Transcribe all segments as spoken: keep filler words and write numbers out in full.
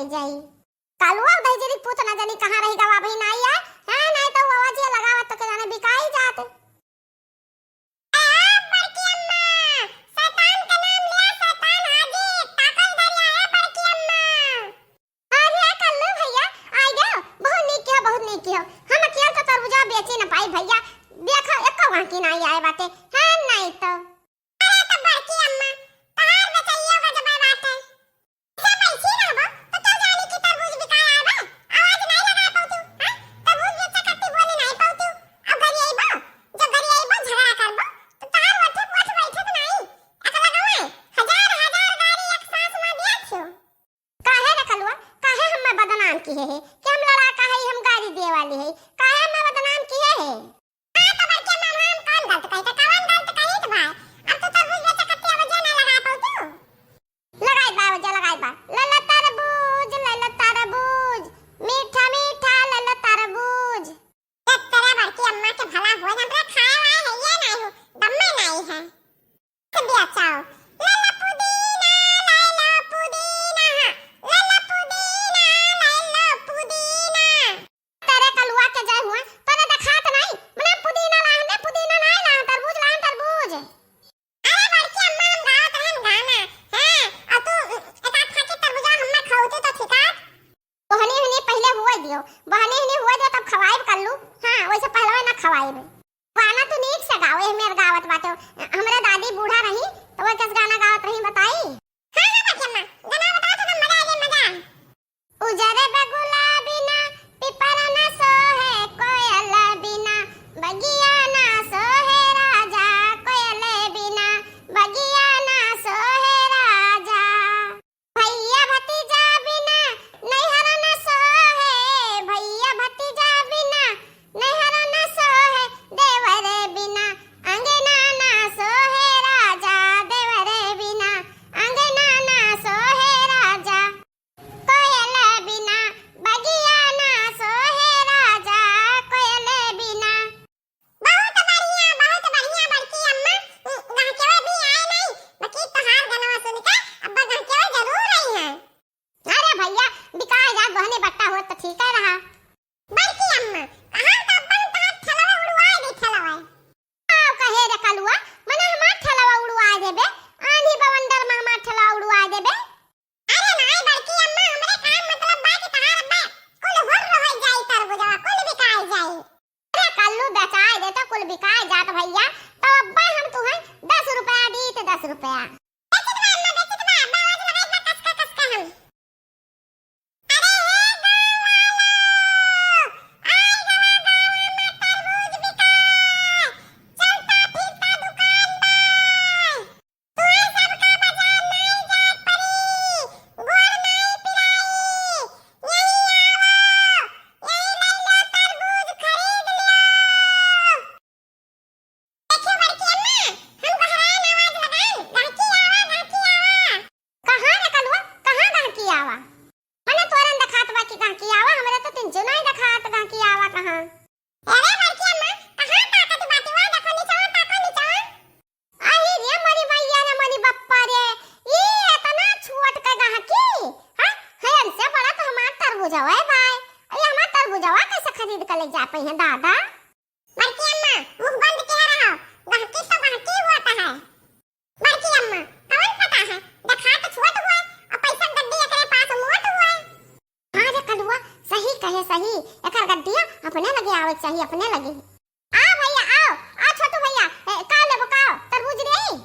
जाई। कलुआ दहिजरी पूत ना जानी कहाँ रहि गवा, अबहीं नाहीं आए। हाँ, नाहीं तो वो आवाज ये लगावत तो के जाने बिकाई जात। ए बड़की अम्मा, शैतान के नाम लिया, शैतान हाजिर, ताकल दरिया है बड़की अम्मा। अरे कल्लू भैया, आइ गयो, बहुत नीक किहो, बहुत नीक किहो। हम अकेल तो तरबूजा बेची न पाई भैया, देखो एको गाहकी नाहीं आए बाटे, हाँ नाहीं तो। अरे तो बड़की अम्मा, तहार बेचैया का जब बाटे। सब ऐसी रहबो, तो क्यों जानी कि तरबूज बिकाए आए बा? आवाज नाहीं लगा पाउतू, हाँ? तरबूज बेचे खातिर बोले नाहीं पाउतू। अब गरियाइबो, जब गरियाइबो, झगड़ा करबो, तो तहार ओठे पे ओठ बैठे तो नाहीं। अकला गवाए, हजार, हजार गारी एक सांस में दिया थियो। काहे रे कलुआ, काहे हमें बदनाम किहे है? कि हम लड़ाका है, हम गारी दिए वाली है? काहे हमें बदनाम किहे है? हाँ, तो बड़के मामा, हम कौन गलत कही, तो कौन गलत कही तो भाई? अब तू तरबूज बेचे कत्ते आवाज ना लगा पाउतू। लगाई बा, आवाज लगाई बा। ले ला तरबूज, ले ला तरबूज, मीठा मीठा ले ला तरबूज। देख तेरा बड़की अम्मा के भला हो, हमरा खाए वाए है ये नाहीं हो, दम्मे नाहीं है। तो बेचाओ, ले ला पुदीना, ले ला पुदीना, ले ला पुदीना, ले ला पुदीना। तेरे कलुआ के जय हुआ, तोरे देखात नाहीं, मने पुदीना लाहन दे, पुदीना नाहीं लाहन, तरबूज लाहन, तरबूज। अरे बड़की अम्मा, हम गावत रहन गाना, हाँ, और तू एक आध फाकी तरबूजा हम्मे खवती तो ठिकात। बहनी हनी पहिले हुए दियो, बहनी हनी हुए दियो तब खवाइब कल्लू, हाँ, वैसे पहलवा ना खवाइब। गाना तू नीक से गाओ, ए मेर गावत बाटे, हमरे दादी बूढ़ा रही, तो वो कस गाना गावत रही बताई। हाँ, हाँ, बड़की अम्मा, गाना बताओ तो मजा आ जाए, मजा। उजर बा गुलाबी ना, पिपरा ना सोहे, कोयल बिना, बगिया ना सोहे राजा, कोयल बिना, बगिया ना सोहे राजा। भैया भतीजा बिना, नैहर ना सोहे, भैया भतीजा बिना, नैहर ना सोहे, देवर बिना, अंगना ना सोहे राजा, देवर बिना, अंगना ना सोहे राजा। कोयल बिना बगिया ना सोहे राजा, कोयल बिना। बहुत बढ़िया, बहुत बढ़िया बड़की अम्मा। गहकेवा भी आए नहीं, बाकी तोहार गनवा सुन के अब गहकेवा जरूर आई है। अरे भैया, बिकाए जात बहनी बट्टा होत तो ठीक है रहा। बड़की अम्मा, कहाँ तो अपन तोहार ठेलवा उड़वाए दे ठेलवा। आओ कहे रे कलुआ, मने हमार ठेलवा उड़वाए देबे, आंधी बवंडर में हमार ठेलवा उड़वाए देबे। अरे नाई बड़की अम्मा, हमरे का मतलब बा कि तहार अब्बे कुल हुर्र होइ जाई तरबुजवा, कुल बिकाई जाई। अरे कल्लू बेचाए दे तो कुल बिकाए जात भैया, तो अब्बे हम तुहें दस रुपया दीत, दस रुपया। बेचित बा अम्मा, बेचित बा, अब्बे आवाज लगाई बा कस के, कस के हम। अरे हे गाँव वालो, आई गवा गाँव में तरबूज बिकाए, चलता फिरता दुकान बा। तुहैं सबका बाजार नाई जाए परी, गोड़ नाई पिराई, यहीं आवो, यहीं लई लो तरबूज खरीद लो। देखियो बड़की अम्मा, हम गोहराए ना आवाज लगाई, गहकी आवा, गहकी आवा। कहाँ रे कलुआ, कहाँ गहकी आवा? मने तोरन देखात बा कि गहकी आवा, हमरे तो तिनचो नाई देखात गहकी आवा कहाँ। अरे बड़की अम्मा, कहाँ ताकत बाटी? वहाँ देखो निचवा, ताको निचवा। अही रे मोरी मैया रे मोरी बप्पा रे, ई एतना छोट के गहकी, हाँ? है इनसे बड़ा तो हमार तरबूजवा है भाई। अरे हमार तरबूजवा कैसे खरीद के ले जा पइहें दादा? बड़की अम्मा, मुँह बंद किहे रहो, गहकी तो गहकी होत है। बड़की अम्मा, कौन पता है, देखात छोट हुए और पैसा गड्डी एकरे पास मोट हुए। हाँ रे कलुआ, सही कहे, सही। एकर गड्डिया अपने लगे आवे के चाही, अपने लगे। आ भैया, आओ, आ छोटू भैया, ए, का लेबो, का? तरबूज लेई?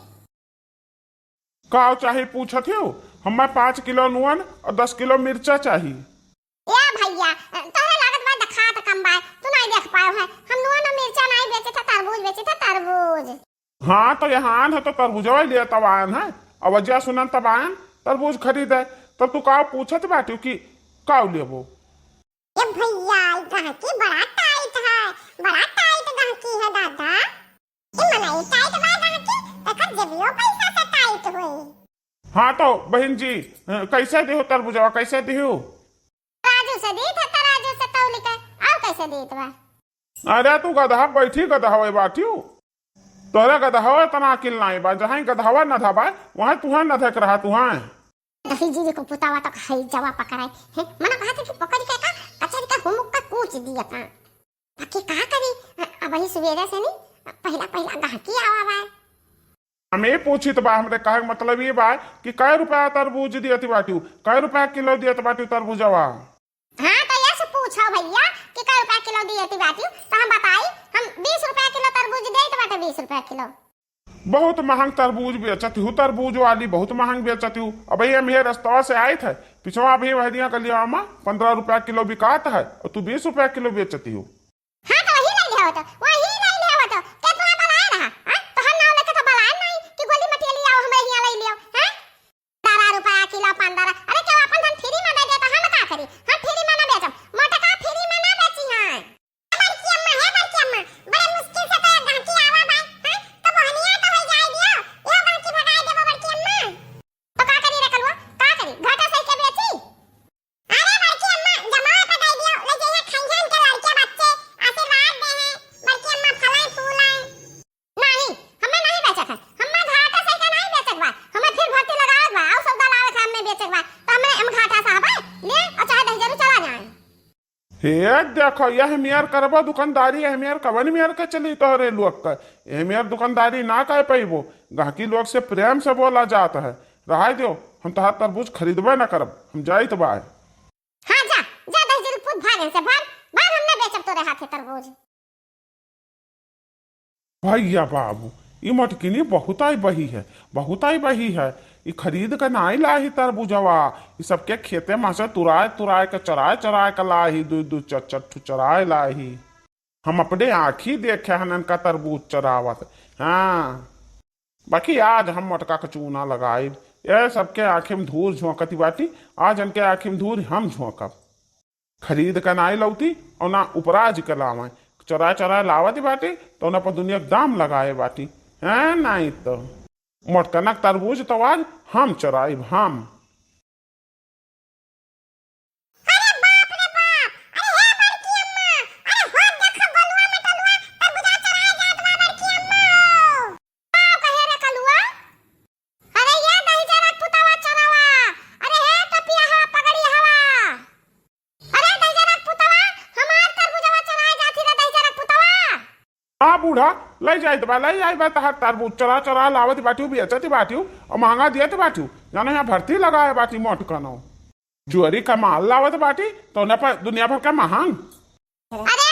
का चाही पूछत हो? हमें पाँच किलो नून और दस किलो मिर्चा चाही। ए भैया, तोहरे लागत बा देखात कम बा, तू नहीं देख पायो है। हम नून और मिर्चा नहीं बेचे थे, तरबूज बेचे थे, तरबूज। हाँ, तो यहाँ आन है तो तरबूजवा लिए तब आन है। अब वजह सुनन तब आन तरबूज खरीदे। तब तू का पूछत बाटू कि का लेबो? ए भैया, ई गहकी बड़ा टाइट है, बड़ा टाइट गहकी है दादा। ई मनई टाइट बा गहकी, एकर जेबियो पैसा से टाइट होई। हाँ तो बहिन जी, अ, कैसे दिहु तरबूजवा, कैसे दिहु? तराजू से दीत है, तराजू से तौली के, और कैसे दीत बा? अरे तू गदहा बैठी गदहवे बाटियो, तोहरे गदहवा इतना अकिल नाई बा, जहाँ गदहवा नधा बा, वहाँ तुहाँ नधे के रहा तुहाँ। अही जीजी को पुतावा तो खाई जवा पकड़ाई। हैं? मना कहा था कि पकड़ के का कचर के हुमुक का कूच दिया था। बाकी का करी, अ-, अबही सुबेरे से नहीं, पहिला, पहिला गहकी आवा बा। हम ये पूछित बा, हमरे कहे के मतलब ये बा कि कै रुपया तरबूज दियत बाटू, कै रुपया किलो दियत बाटू तरबूजवा? हाँ, तो ये से पूछो भैया कि कै रुपया किलो दियत बाटू, तो हम बताई, हम बीस रुपया किलो तरबूज देत बाटे, बीस रुपया किलो। बहुत महंग तरबूज बेचत हूँ, तरबूज वाली बहुत महंग बेचत हूँ। अबही हम ये रस्तवा से आइत है, पिछवा अबही वह दिया गलिया में पन्द्रह रुपया किलो बिकात है और तू बीस रुपया किलो बेचत हूँ। हाँ, तो वही ले ले हो तो, वही ले ले हो तो। के तोरा बुलाए रहा, हाँ? तो हम नाव लेके तो बुलाए नहीं कि गोली मटिया ले आओ, हमरे हियाँ ले ले आओ, हाँ? दस रुपया किलो, पन्द्रह। अरे, केहू अपन धन फ्री में दे दे तो हम का करी? हम फ्री में ना बेचब। मोटका फ्री में ना बेची है। बड़की अम्मा, हे बड़की अम्मा, बड़े मुश्किल से तो एक गहकी आवा बा, हाँ? तो बहनिया तो हो जाए दियो, यो गहकी भगाए देबो बड़की अम्मा। तो का करी रे कलुआ, का करी? घाटा सही के बेची? अरे बड़की अम्मा, जमावे पे दे दियो, ले जइहे खइहन के लड़के बच्चे, आशीर्वाद दे हैं, बड़की अम्मा फलाए फूलाए। नहीं, हमें नहीं बेचक है, हमें घाटा सही का नहीं बेचक बा, हमें फिर भर्ती लगावत बा, और सौदा लावे के हमें बेचक बा, तो हमें हम घाटा साहब है, ले और चाहे दहिजरू चला जाए। हे देखो, यह मेर करबो दुकानदारी, यह मेर कवन मेर के चली तोहरे लोग का, यह मेर दुकानदारी ना कर पैबो, गहकी लोग से प्रेम से बोला जात है, रहाई दो, हम तोहार तरबूज खरीदबे ना करब, हम जाइत बा। हाँ, जा, जा, दहिजरू पूत, भाग यहाँ से, भाग, भाग, हम ना बेचब तोरे हाथे तरबूज। भैया बाबू, ई मोटकिनी बहुताई बही है, बहुताई बही है। ई खरीद के नाई लाही तरबूजवा, ई सबके खेते में से तुराए तुराए के, चराए चराए के लाही, दू दू चार चार ठो चराए लाही। हम अपने आँखी देखे हन इनका तरबूज चरावत। हाँ, बाकी आज हम मोटका के चूना लगाइब। ये सबके आँखी में धूर झोंकती बाटी, आज इनके आँखी में धूर हम झोंकब। खरीद के नाई लौती और ना उपराज के लावे, चोराए चोराए लावत बाटी, तो उन्हें पर दुनिया के दाम लगाए बाटी। हैं, नाई तो मोटकनक तरबूज तो आज हम चोराइब, हम। अरे बाप रे बाप, अरे हे बड़की अम्मा, अरे हो देखो गोलुआ मटलुआ तरबूजा चोराए जात बा बड़की अम्मा। का कहे रे कलुआ? अरे ये दहिजरक पुतवा चोरवा, अरे हे टोपिया हवा पगड़ी हवा। अरे दहिजरक पुतवा, हमार तरबूजवा चोराए जाती रे दहिजरक पुतवा। हाँ बूढ़ा, लई जाइत बा, लई जाइत बा, तहार तरबूज चोरा चोरा लावत बाटिउ, बेचत बाटिउ, और महंगा दियत बाटिउ। जानो यहाँ भर्ती लगाए बाटी मोटकनो। जुअरी का माल लावत बाटी, तो उन्हें पर दुनिया भर का महंग। अरे